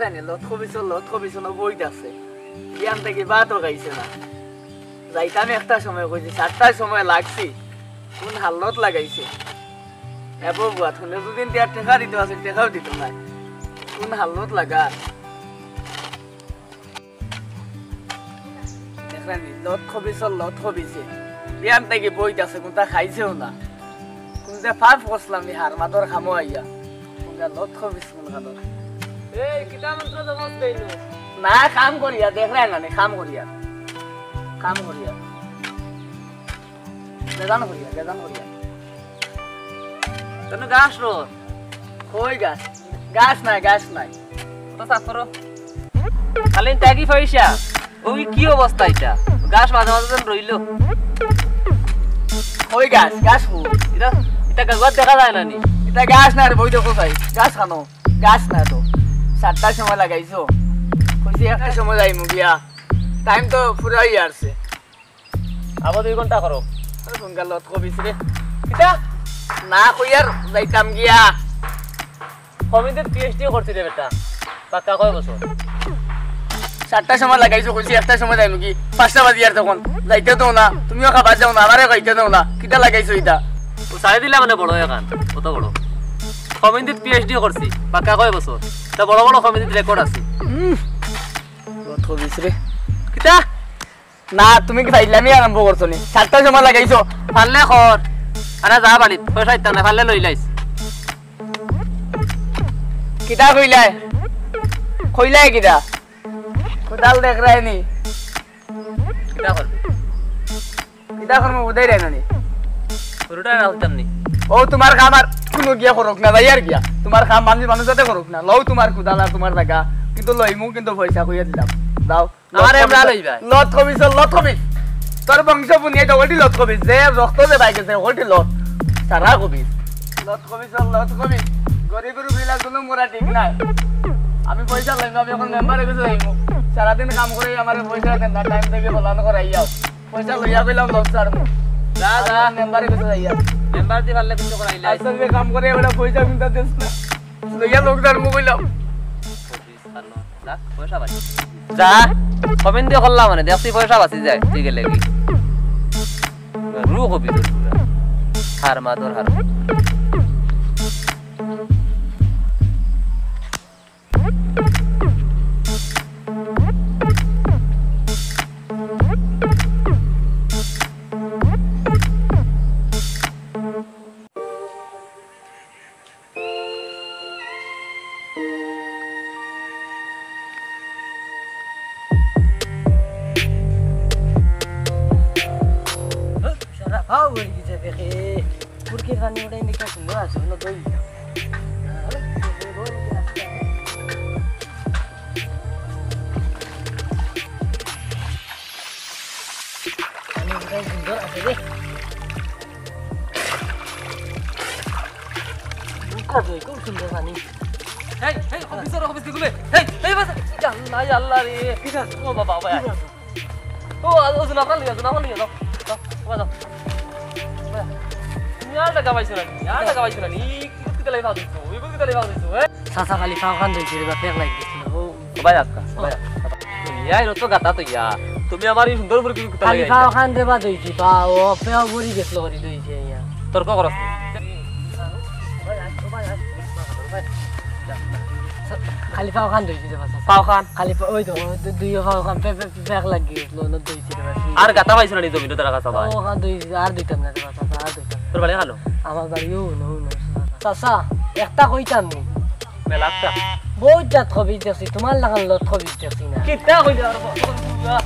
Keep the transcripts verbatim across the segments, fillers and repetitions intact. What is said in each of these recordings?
জানি, লত খবিছর লত খবিছ অনো বইত আছে। বিয়ান থাকি ভাতও খাইছে না। যাইতাম একটার সময় কইছি, চারটার সময় লাগছি। কোন হালত লাগাইছে। এ বউ বুয়া, তুমি দুদিন দিয়া টেকা দিতে আছে, টেকাও দিত না। কোন হালত লাগা। দেখরায়নি, লত খবিছর লত খবিছে। বিয়ান থাকি বইত আছে, কুনতা খাইছেও না। কুনতা পাপ করছিলাম নি হারমাদর কামো আইয়া। কুনতা লত খবিছ কুন কামর। এই, কিতা মন্ত্র জপস দেইনু? না, কাম করিয়া, দেখরায়নি, কাম করিয়া। কাম করিয়া। বেজান করিয়া, বেজান করিয়া। তনু গাছ রো। কই গাছ? গাছ নাই, গাছ নাই। তো সাফ করো। খালি ট্যাগি পয়সা। ওই কি অবস্থা ইটা? গাছ মাঝে মাঝে যেন রইল। কই গাছ? গাছ কই? ইটা, ইটা গাছ দেখা যায় না নি? ইটা গাছ না রে, বই দেখো চাই। গাছ খানো? গাছ না তো। চারটার সময় লাগাইছো। কইছি একটার সময় যাইমু গিয়া। টাইম তো ফুরাই আসছে। আবার দুই ঘন্টা করো। আরে কোন গালত কবিস রে? কিতা? না কইয়ার যাইতাম গিয়া। কমিটিত পিএইচডি করছি রে বেটা। পাক্কা কয় বছর? চারটার সময় লাগাইছো, কইছি একটার সময় যাইমু কি? পাঁচটা বাজি আর তখন। যাইতে দেও না, তুমিও খাবার যাও না, আমারে খাইতে দেও না। কিতা লাগাইছো ইটা? ও সারি দিলা মানে বড় এখান, কত বড়? কমিটিত পিএইচডি করছি, পাক্কা কয় বছর? তা বড় বড় কমিটিত রেকর্ড আছে। উম, লত কবিস রে। কিতা? না, তুমি কি ফাইজলামি আরম্ভ করছো নি? চারটার সময় লাগাইছো। পারলে কর। আরে যা বাড়িত, পয়সা দিতাম না, পারলে লইলাইস। কিতা কইলায়? কইলায় কিতা? কোদাল দেখরায়নি। কিতা করবি? কিতা করমু বুঝাইরায় না নি? গরুটা না হইতাম নি। ও তোমার কাম আর কুনু গিয়া করুক না, যাইয়ার গিয়া। তোমার কাম মানুষ মানুষ যাতে করুক না। লও তোমার কোদাল আর তোমার জাগা। কিন্তু লইমু কিন্তু পয়সা কইয়া দিলাম। দাও। আরে, আমরা লইবা। লত কবিস, লত কবিস। তোর বংশ বুনিয়ে তো ওটি লত কবিস। যে রক্ত যে বাইকে যে ওটি লত। সারা কবিস। লত কবিস, লত কবিস। গরিবের উপরে জুলুম করা ঠিক নাই। আমি পয়সা লইমু, আমি এখন মেম্বারে গেছে যাইমু। সারাদিন কাম করে আমার পয়সা দেন না, টাইম থেকে বলানো করাই যাও। পয়সা লইয়া কইলাম লত ছাড়মু। যা, যা। মেম্বারে গেছে যাইয়া। মেম্বার দি পারলে কিন্তু করাইলাই। আজকে কাম করে এবার পয়সা কিন্তু দিস না। লইয়া লোক ছাড়মু কইলাম। যা, পয়সা বাঁচি। যা, কমেন্ট দিয়ে করলাম মানে, দেখছি পয়সা বাঁচি যায়, ঠিক আছে কি? রু কবি তোর পুরা। হার মা তোর হার। সারা পাও হয়ে গেছে দেখে। পুরকির পানি ওটাই নাকি সুন্দর আছে, অনো দই। পানি ওটাই সুন্দর আছে রে। মুখটা ধুই, খুব সুন্দর পানি। এই, এই, অফিসার, অফিস দেখলে। এই, এই, বাস। ইয়া আল্লাহ, ইয়া আল্লাহ রে। ঠিক আছে। ও বাবা, বাবা। ঠিক আছে। ও, ও, জুনাফরা লইয়া, জুনাফরা লইয়া যাও। যাও, বাবা, যাও। তুমি আর টাকা পাইছো না নি? আর টাকা পাইছো না নি? কি করতে লাই পাও দিছো? ওই বলতে লাই পাও দিছো, হ্যাঁ? চাচা খালি পাও খান ধইছে রে, বাপ, পেক লাগি গেছিল। ও। ও ভাই, আজকা, ও ভাই, আজকা। ইয়া, এর তো গাতা তো ইয়া। তুমি আমার এই সুন্দর করে কিছু খালি পাও খান দেবা দইছি, পাও, পেও বুড়ি গেছিল করি দইছি ইয়া। তর্ক করস না। খালি পাও খান দইছি রে বাসা। পাও খান? খালি পা-, ওই তো, ওই দু-, দুইও পাও খান পে-, পে-, পেক লাগি গেছিল, না দইছি রে বাসা। আর গাতা পাইছো না নি জমিনো তারা কাছে ভাই? ও খান দইছি, আর দইতাম না রে বাসা, আর দইতাম না। তোর বাড়ি খানো? আমার বাড়ি ও, ও, ও, চাচা, একটা কইতাম নি? মেলাক্কা। বহুত জাত খবিজ দেখছি, তোমার লাখান লত খবিজ দেখছি না। কিতা কইলে আর বাবা?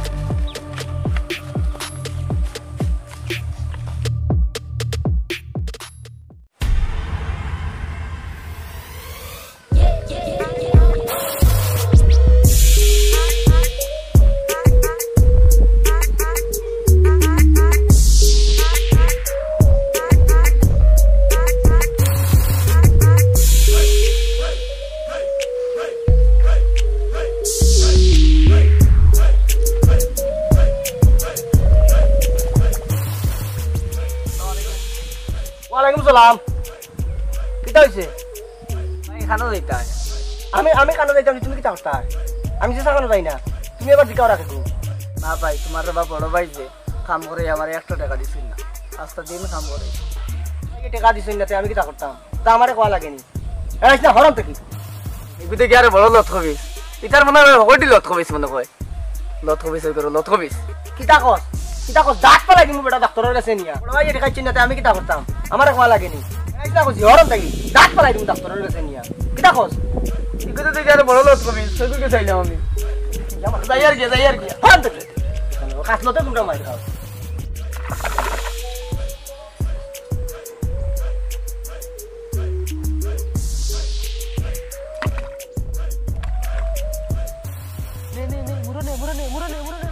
ওয়ালাইকুম সালাম। কিতা হইছে? ভাই, এখানো যাইতা। আমি, আমি কানো যাইতাম, তুমি কিতা করতা? আমি যে কানো যাই না, তুমি আবার জিকাও রাখে গো। না ভাই, তুমার বাবা বড় ভাই যে কাম করে, আমারে একটা টেকা দিছইন না, আস্তা দিন কাম করে। এই টেকা দিছইন না, তে আমি কিতা করতাম? তা আমারে কওয়া লাগেনি। এই না, হরম থাকি। এগুতে কি আরে বড় লত খবিস? ইতার মনে হয় হকলটি লত খবিস মনে হয়। লত খবিস, ওই করো, লত খবিস। কিতা কস? কিতা কস? দাঁত ফালাই দিমু বেটা ডাক্তারর গেছে নিয়া। বড় ভাই টেকা দিছইন না, তে আমি কিতা করতাম? আমারে কওয়া লাগেনি। এই কিতা কস? হরম থাকি। দাঁত ফালাই দিমু ডাক্তারর গেছে নিয়া। কিতা কস? এগুতে তো কি আরে বড় লত খবিস? সেগুকে চাইলাম আমি। যাই আর কি, যাই আর কি। হরম থাকি। কাছ লতে তোমরা মাইর খাও। নে, নে, নে, মুড়ো নে, মুড়ো নে, মুড়ো নে, মুড়ো নে।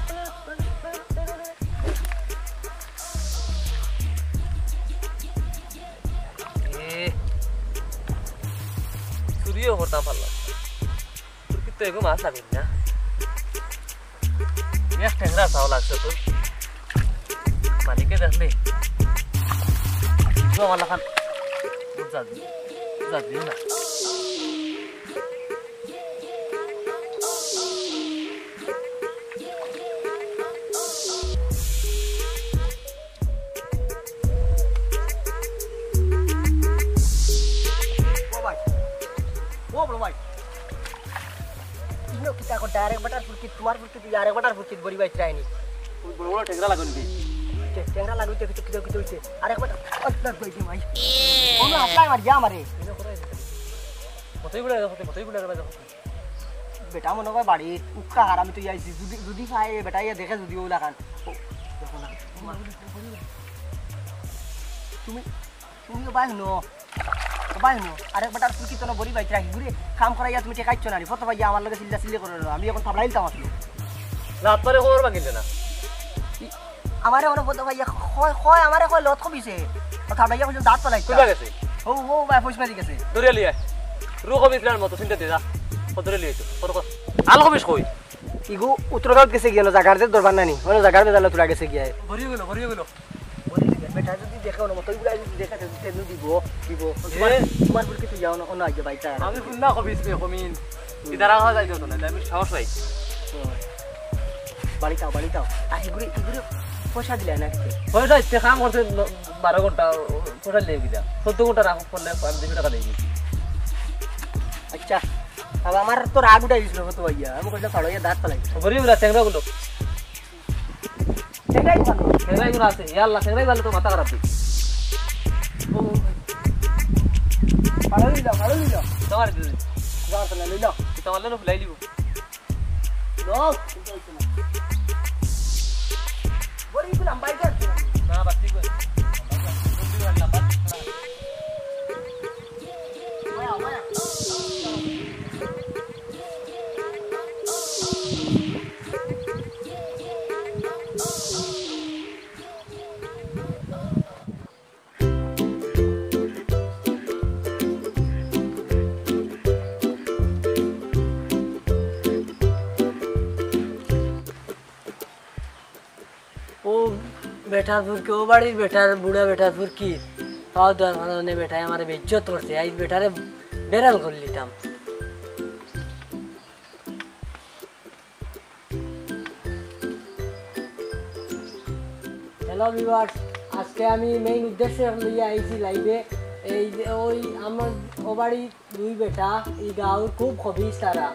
এ, চুরিও করতাম পারলাম। তোর কি তো এগো মাছ আনিস না? এক টেংরা চাও লাগছে তোর। মালিকে দেখলে বুঝবো আমার লাখান। বুঝা দিও, বুঝা দিও না। ও ভাই, ও বড় ভাই, ইনো কিতা করতে? আরেক বেটার ফুরকিত, তুমার ফুরকিত, আরেক বেটার ফুরকিত বড়ি বাইত রায়নি। ওই বড় বড় টেংরা লাগান দি। টে-, টেংরা লাগাইতে কিতা, কিতা, কিতা হইছে? আরেক বেটা, আল্লাহ গো, এই যে মাই। কোনো আপনার মার যা মারে। কতই বুড়া গেছে, কতই বুড়া গেছে। বেটা মনে হয় বাড়িত উক্কা হার, আমি তো ইয়াইছি। যদি, যদি পায়, বেটা ইয়া দেখে যদি ওলা খান। ও, দেখো না। তুমি, তুমি ও ভাই হুনো। ও ভাই হুনো। আরেক বেটার ফুরকিত না বড়ি বাইত রাখি ঘুরে। কাম করাইয়া তুমি টেকাইচ্ছ না রে। কত ভাইয়া আমার লগে চিল্লা চিল্লি করে রো। আমি এখন থাবড়াইলতাম আসলে। না, আপনারে খবর ভাঙিলে না। আমারে ওরা বলতে ভাইয়া, কয়, কয়, আমারে কয় লত খবিছে। কথা ভাইয়া কইছে দাঁত ফালাইছে। কোন জায়গা গেছে? ও, ও ভাই পয়সা দিয়ে গেছে। ধরে লিয়ে আয়। রু খবিস লার মতো চিন্তা দে যা। কত ধরে লিয়ে আইছো? কত কত? আল খবিস কই? ইগু উত্তরগাঁওত গেছে গিয়া, জাগার যে দরবার নানি, ওই জাগার বেজালে তোরা গেছে গিয়া। ভরিয়ে গেল, ভরিয়ে গেল। ভরিয়ে গেল। বেটা যদি দেখে ওর মতো, ইগুলা যদি দেখে, তে তেল দিব, দিব। তোমার, এ? তোমার বুলকে তুই যাও না, অন্য আগে বাইটা। আমি শুন না খবিস বে, কমিন। ইদারা খাওয়া যাইতো না, আমি সাহস পাই। বাড়ি যাও, বাড়ি যাও। আর এগুলো, এগুলো পয়সা দিলে না কিছু। পয়সা দিতে কাম করছে ন-, বারো ঘন্টা, পয়সা নিয়ে গিয়া। চোদ্দ ঘন্টা রাগ করলে আমি দুশো টাকা দিয়ে দিচ্ছি। আচ্ছা, আবার আমার তো রাগ উঠাই দিছিল কত ভাইয়া। আমি কইলাম, "ছাড়ো, ইয়া দাঁত ফালাই।" বলি বলে, "টেংরা গুলো।" টেংরাই ভালো। টেংরাই গুলো আছে। ইয়া আল্লাহ, টেংরাই ভালো তো মাথা খারাপ দিই। ও, ভাই। ভালো দিল, ভালো দিল। তোমার দিল। তোমার তো লইল। তোমার লইল, ফুলাই দিব। লও, চিন্তা হইছে না। বড়ি গুলাম বাইক আছে। না, বাদ ঠিক আছে। মায়া, মায়া। ও বেটার ফুরকি, ও বাড়ির বেটার, বুড়া বেটার ফুরকি, পাও দেওয়ার কারণে বেটায় আমারে বেইজ্জত করছে। আইজ বেটারে বেড়াল করলিতাম। হ্যালো ভিউয়ার্স, আজকে আমি মেইন উদ্দেশ্য লইয়া আইছি লাইভে। এই যে ওই আমার ও বাড়ি দুই বেটা, এই গাঁওর খুব খবিস তারা।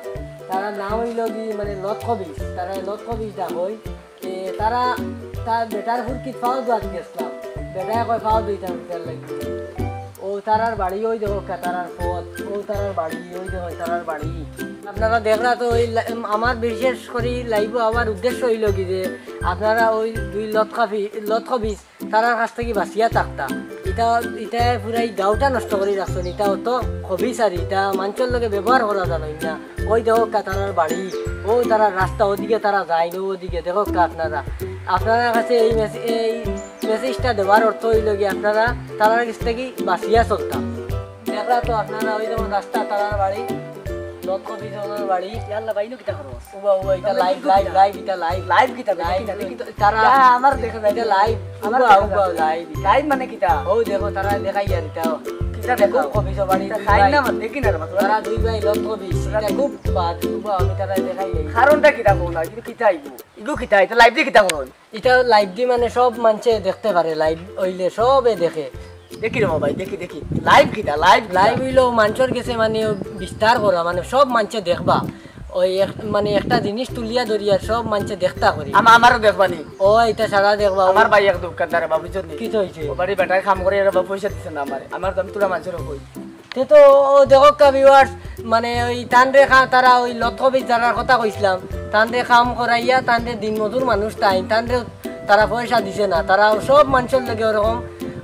তারা নাম হইল কি মানে লত খবিস, তারা লত খবিস ডাক হয়। এ, তারা তার বেটার ফুরকিত ফাও দুয়াত গেছলাম, বেটায় কয় ফাও দুইতাম দুইতার লাগি। ও তারার বাড়ি ওই দেখো কা তারার পথ, ও তারার বাড়ি ওই দেখো তারার বাড়ি। আপনারা দেখরা তো ওই লা-, এম, আমার বিশেষ করি লাইভও আমার উদ্দেশ্য হইল কি যে আপনারা ওই দুই লতকাফি, লতকবিস তারার কাছ থাকি বাঁচিয়া থাকতা। ইটা, ইটায় পুরা ই গাঁওটা নষ্ট করি রাখছইন। ইটা অত খবিস আর ইটা মানষর লগে ব্যবহার করা জানইন না। ওই দেখো কা তারার বাড়ি, ও তারার রাস্তা, ওদিকে তারা যাইন, ওদিকে দেখো কা আপনারা। আপনারার কাছে এই মেসে-, এই মেসেজটা দেওয়ার অর্থ হইল কি আপনারা তারার কাছ থাকি বাঁচিয়া চলতা। দেখরা তো আপনারা ওই যেমন রাস্তা তারার বাড়ি, লক্ষ্য বিজনের বাড়ি। ইয়াল্লা ভাই, ইনো কিতা করস? উবা, উবা, ইটা লাইভ, লাইভ, লাইভ, ইটা লাইভ। লাইভ কিতা? দেখি না, দেখি তো। তারা ইয়া, আমার দেখা যায় ইটা না। লাইভ। আমার উবা, দেখা উবা, যায় না। লাইভ। লাইভ মানে কিতা? ও দেখো, তারা দেখাই আর ইটা। এটা দেখো, কবি সবারই এটা দুই খাই ভাই। না, আমার দেখি না রে বাবা, তোরা তারা দুই ভাই লতকবি, এটা খুব বাদ, খুব আমি তারা দেখাই এই। কারণটা কিতা কও না? কিন্তু কিতা আইবো? ইগু কিতা? এটা লাইভ দিয়ে কিতা করো? এটা লাইভ দি মানে সব মানষে দেখতে পারে, লাইভ অইলে সবে দেখে। দেখি রে বাবা, দেখি, দেখি। লাইভ কিতা? লাইভ কিতা? লাইভ অইলো মানষর গেছে মানে বিস্তার করা, মানে সব মানষে দেখবা। ওই এক-, মানে একটা জিনিস তুলিয়া ধরিয়া সব মানষে দেখতা করি। আমা-, আমারও দেখবা নি? ও, এটা সারা দেখবা। আমার ভাই এক দোকানদার বাবা, বুঝছো নি? কি তো হইছে? ও বাড়ি বেটায় কাম করে, এরা বাবা পয়সা দিছে না আমারে। আমার তো আমি তোরা মানষর কই। তে তো ও দেখো কা viewers, মানে ওই তানরে খা-, তারা ওই লতকবি যারার কথা কইছিলাম, তানরে কাম করাইয়া, তানরে দিনমজুর মানুষ তাইন, তানরে তারা পয়সা দিছে না, তারা সব মানষর লগে ওরকম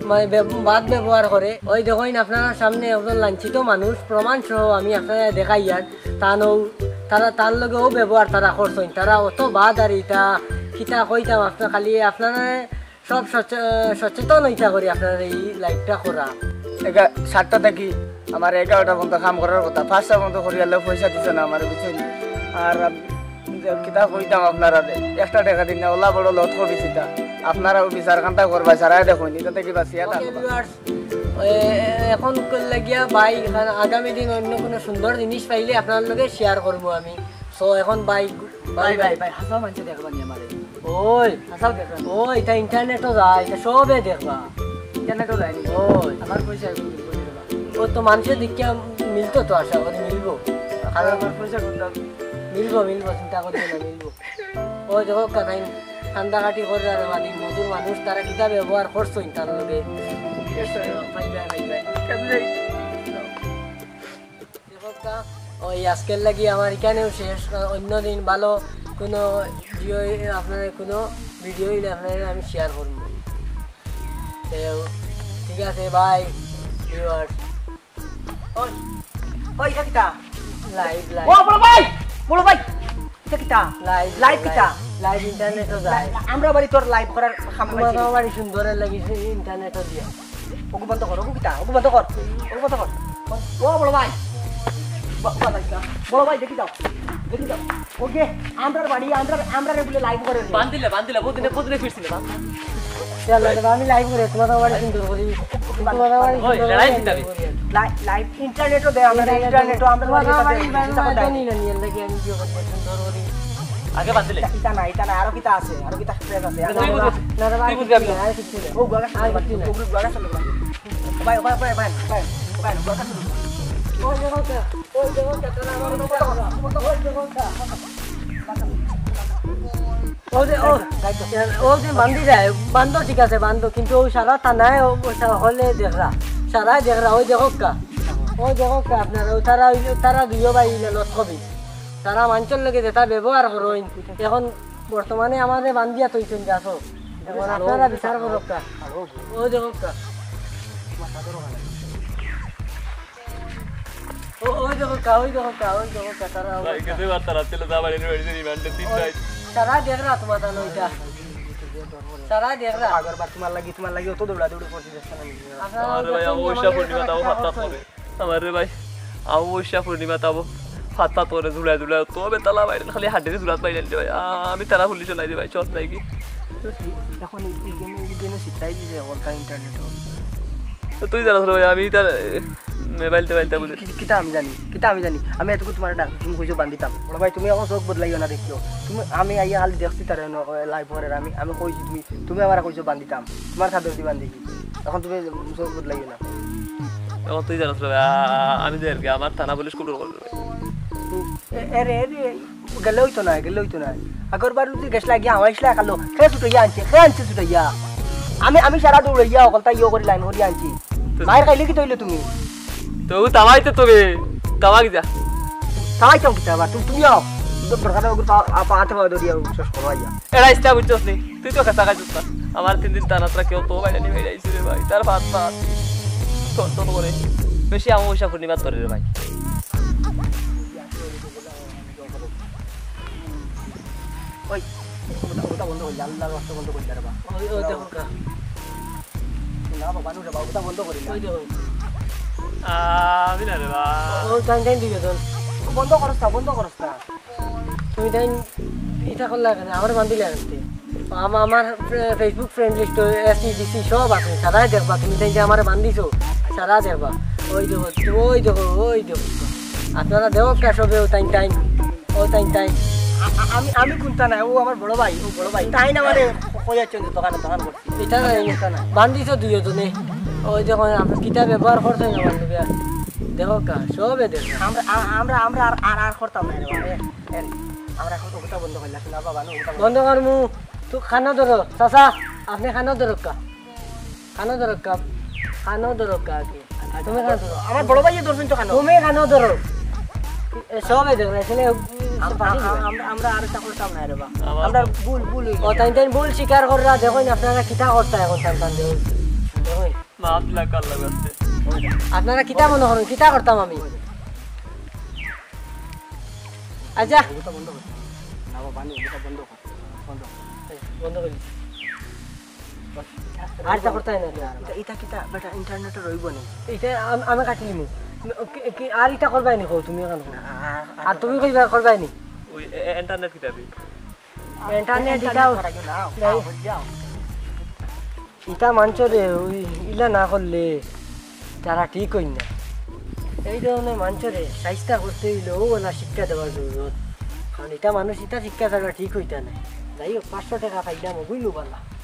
মানে ব্য-, বাদ ব্যবহার করে। ওই দেখইন আপনারা সামনে একজন লাঞ্ছিত মানুষ, প্রমাণ সহ আমি আপনারা দেখাইয়ার, তানও তারা তার লগেও ব্যবহার তারা করছইন, তারা অত বাদ আর ইটা কিতা কইতাম আপনার, খালি আপনারা সব সচে-, সচেতন হইতা করি আপনার এই লাইভটা করা। এগা সাতটা থাকি আমার এগারোটা পর্যন্ত কাম করার কথা, পাঁচটা পর্যন্ত করি আল্লাহ পয়সা দিছে না আমার, বুঝছেন? আর আম-, যে কিতা কইতাম আপনারা রে, একটা টেকা দিন না, ওলা বড় লতকবি চিতা। আপনারাও বিচার কান্তা করবা, সারাই দেখইন, এটা থাকি বাঁচিয়া OK থাকবা। Viewers, এ-, এখন লাগিয়া ভাই, এখান আগামী দিন অন্য কোনো সুন্দর জিনিস পাইলে আপনার লগে শেয়ার করবো আমি। So এখন ভাই, ভাই, ভাই, ভাই, হাসাও মানষে দেখবা নি আমারে? ওই, হাসাও দেখবা নি? ওই, এটা ইন্টারনেটও যায়, এটা সবে দেখবা। ইন্টারনেটও যায়নি? ওই। আমার পয়সা এখন দিব, দিব। ও তো মানষে দেখিয়া মিলতো তো, আশা করি মিলবো। আর আমার পয়সা কোনটা? মিলবো, মিলবো, চিন্তা করিও না, মিলবো। ওই দেখো, কাটাইন কান্দাকাটি করে আর বাদে মজুর মানুষ, তারা কিতা ব্যবহার করছইন তার লগে। ঠিক আছে। ভাই, ভাই, ভাই, ভাই। কেমনে? দেখো কা, ওই আজকের লাগি আমার এখানেও শেষ। অন্য দিন ভালো কোনো ভিডিও, আপনার কোনো ভিডিও হইলে আপনার আমি শেয়ার করবো। তো ঠিক আছে, bye viewers। ওই, ওই, এটা কিতা? Live, live. ও, বড় ভাই, বড় ভাই, এটা কিতা? লাইভ, লাইভ কিতা? লাইভ ইন্টারনেটও যায়। আমরা বাড়ি তোর লাইভ করার খাম তোমার পাইছি। বাড়ি সুন্দরের লাগি ইন্টারনেটও দিয়া। ওগু বন্ধ কর, ওগু কিতা? ওগু বন্ধ কর, ওগু বন্ধ কর। ও বড় ভাই, বা-, বা-, ভাই, বড় ভাই, দেখি যাও, দেখি যাও। ওকে, আমরার বাড়ি, আমরার, আমরার বুলে লাইভ করে। বান্ধিলে, বান্ধিলে, বহুত দিনে, বহুত দিনে ফিরছিলে, বান্ধ। চলো, রে, আমি লাইভ করে, তোমার বাড়ি সুন্দর করি। তোমার বাড়ি ওই, সুন্দর লড়াই করি। দিতে হবে। লাই-, লাইভ ইন্টারনেটও দেয়, আমরা ইন্টারনেটও দেয়। ইন্টারনেটও আমরা তোমার বাড়ি বাড়ি, বাড়ি, বাড়ি, বাড়ি, বাড়ি, বাড়ি, বাড়ি, বাড়ি, সুন্দর করি। আগে বাদ দিলে। ইটা না, ইটা না, আরো কিতা আছে, আরো কিতা আছে। তুই বুঝবি, তুই বুঝবি, আমি না। আর কিছু না। ও, গুয়াগা আর কিছু না। ও, গুয়াগা চলে গেল। ভাই, ভাই, ভাই, ভাই, ভাই, ভাই, গুয়াগা চলে গেল। ওই দেখো তো, ওই দেখো তো, তারা আমার কথা বলো, ওই দেখো তো। ও যে, ও, ও যে বান্ধি যায়, বান্ধো ঠিক আছে, বান্ধো, কিন্তু ও সারা থানায় ও, ও সা-, হলে দেখরা, সারাই দেখরা, ওই দেখো কা, ওই দেখো কা আপনারা, ও তারা, ওই তারা দুইও ভাই ইলা লতকবি, তারা মানষর লগে যেটা ব্যবহার করইন, এখন বর্তমানে আমারে বান্ধিয়া থইছইন গাছো, এখন আপনারা বিচার করো কা, ওই দেখো কা। ও, ওই দেখো কা, ওই দেখো কা, ওই দেখো কা, তারা ওই ভাই, দেখো। কেতে বার তারা ছেলে যা বাড়ি বাড়ি রিমান্ডে তিন ওই, ভাই। সারা দেখরা তোমার তানো এটা। সারা দেখরা। আগের বার তোমার লাগি, তোমার লাগি অত দৌড়াদৌড়ি করছি, দেখছো না নি? আপনারা আরে ওই ভাই, দেখছেন আমার নি, পয়সা আমার পূর্ণিমা তাও কথা হাতটা করছেন। ধরে। আমার রে ভাই, আমার পয়সা পূর্ণিমা তাও ফাত্তা তোরে ঝুলায় ঝুলায়, তো আমি তালা বাইরে খালি হাড্ডিরে ঝুলাত বাইরে আনতে ভাই। আ-, আমি তারা পুলিশে লাই দি ভাই, চট নাই কি? এখন এই, এই গেমে, এই গেমে সিটাই দিছে, ওর কার ইন্টারনেট। তো তুই জানোস রে ভাই, আমি তার, এ, মোবাইল টোবাইল তা বুঝে। কি-, কিতা আমি জানি, কিতা আমি জানি। আমি এতটুকু তোমার ডাক, তুমি কইছো বান্ধিতাম। বড় ভাই, তুমি এখন চোখ বদলাইও না, দেখিও। তুমি, আমি আইয়া খালি দেখছি তারে ন-, লাইভ করার, আমি, আমি কইছি তুমি, তুমি আমারে কইছো বান্ধিতাম। তোমার সাথে যদি বান্ধি কি? এখন তুমি চোখ বদলাইও না। এখন তুই জানোস রে ভাই, আ-, আ-, আমি যে আর কি, আমার থানা পুলিশ কুটুর করবে। এ-, এরে, এরে, গেলে হইতো না, গেলে হইতো না। আগর বার যদি গেছলা গিয়া হামাইছলা কালো, কে ছুটাইয়া আনছে, কে আনছে ছুটাইয়া? আমি, আমি সারা দৌড়াইয়া অকলতা ইয়ে করি লাইন করি আনছি। তো মায়ের খাইলে কি তইলে তুমি? তো ও তামাইতে তবে, তামাক যা। তামাইতাম কিতা আবার? তুমি, তুমি আও। তো দরকার হয় ওগুলো পা-, পা-, হাতে পাওয়া ধরিয়া শেষ করো আইয়া। এরা ইসলাম বুঝছস নি? তুই তো কথা খাইছস না। আমার তিন দিন তানাত্রা কেউ তো বাইরে নিয়ে বেরিয়ে আইছে রে ভাই। তার ভাত ভাত। তোর তো করে। বেশি আমার পয়সা পূর্ণিমা তোর রে ভাই। ওই, ওটা, ওটা বন্ধ করলে, আল্লাহর রাস্তা বন্ধ করলে রে বা। ওই, ওই দেখো কা। না বাবা, নু রে বা, ওটা বন্ধ করি না। ওই দেখো। আহ, আমি না রে বা। ও, টাইম, টাইম দিবে তো। বন্ধ করস না, বন্ধ করস না। তুমি তাই ইটা করলা কেন? আমারে বান্ধিলা কেন? আমা-, আমার ফে-, Facebook ফ্রেন্ড লিস্ট, এসইডিসি সব আছে, সারাই দেখবা। তুমি তাই যে আমারে বান্ধিছো, তারা দেখবা, ওই দেখো, ওই দেখো, ওই দেখো। আপনারা দেখউক্কা সবে, ও তাইন তাইন, ও তাইন তাইন। আ-, আ-, আমি, আমি কুন্তা নায়, ও আমার বড় ভাই, ও বড় ভাই। তাইন আমারে কইয়া চলছে দোকানে, দোকান করছি। ইটা নায়, ইটা নায়। বান্ধিছো দুইও জনে। ওই দেখো, আপনে কিতা ব্যবহার করছইন না বান্ধবী। দেখউক্কা, সবে দেখো। আমরা, আ-, আমরা, আমরা আর, আর, আর করতাম না রে বাবা। এ, এ, আমরা অখন অগুতা বন্ধ করলাম, শোনা বাবা, না, অগুতা বন্ধ বন্ধ করমু। তুই কানো ধরো, চাচা, আপনে কানো ধরউক্কা। কানো ধরউক্কা, কানো ধরউক্কা আগে। তুমি কানো ধরো। আমার বড় ভাইয়ে ধরছইন তো কানো। তুমি কানো ধরো। এ, সবে দেখো, আসলে, উম, আম-, ফাঁসি দিবা। আম-, আমরা, আমরা আর ইটা করতাম না রে বা। আবার আমরা ভুল, ভুল অই গেছে। ও, তাইন তাইন ভুল স্বীকার কররা, দেখইন আপনারা কিতা করতা অখন তান তান দেখইন। দেখইন। মাফ দিলা আল্লাহর কাছে। আপনারা কিতা মনো করইন, কিতা করতাম আমি? আচ্ছা। অগুতা বন্ধ কর। না বাবা, নি, অগুতা বন্ধ কর। বন্ধ কর। এই, বন্ধ করি। আর ইটা করতায় না তো। ইটা, ইটা কিতা বেটা ইন্টারনেটে রইবো নি? ইটা আম-, আমি কাটি নিমু। কি, কি, আর ইটা করবায় নি কও তুমি অখন কও? আর তুমি কইবা করবায় নি? ওই এ-, এ-, ইন্টারনেট কিতা বে? ইন্টারনেট ইন্টারনেট ইটাও করা গেল না। যাও, যাও। ইটা মানষরে ওই ইলা না করলে তারা ঠিক অইন না। এই ধরনের মানষরে শাইস্তা করতে অইলে অউ অলা শিক্ষা দেওয়ার জরুরত। কারণ ইটা মানুষ ইটা শিক্ষা ছাড়া ঠিক অইতা নায়। যাই হোক, পাঁচশো টেকা পাইলাম, অগুইন বালা।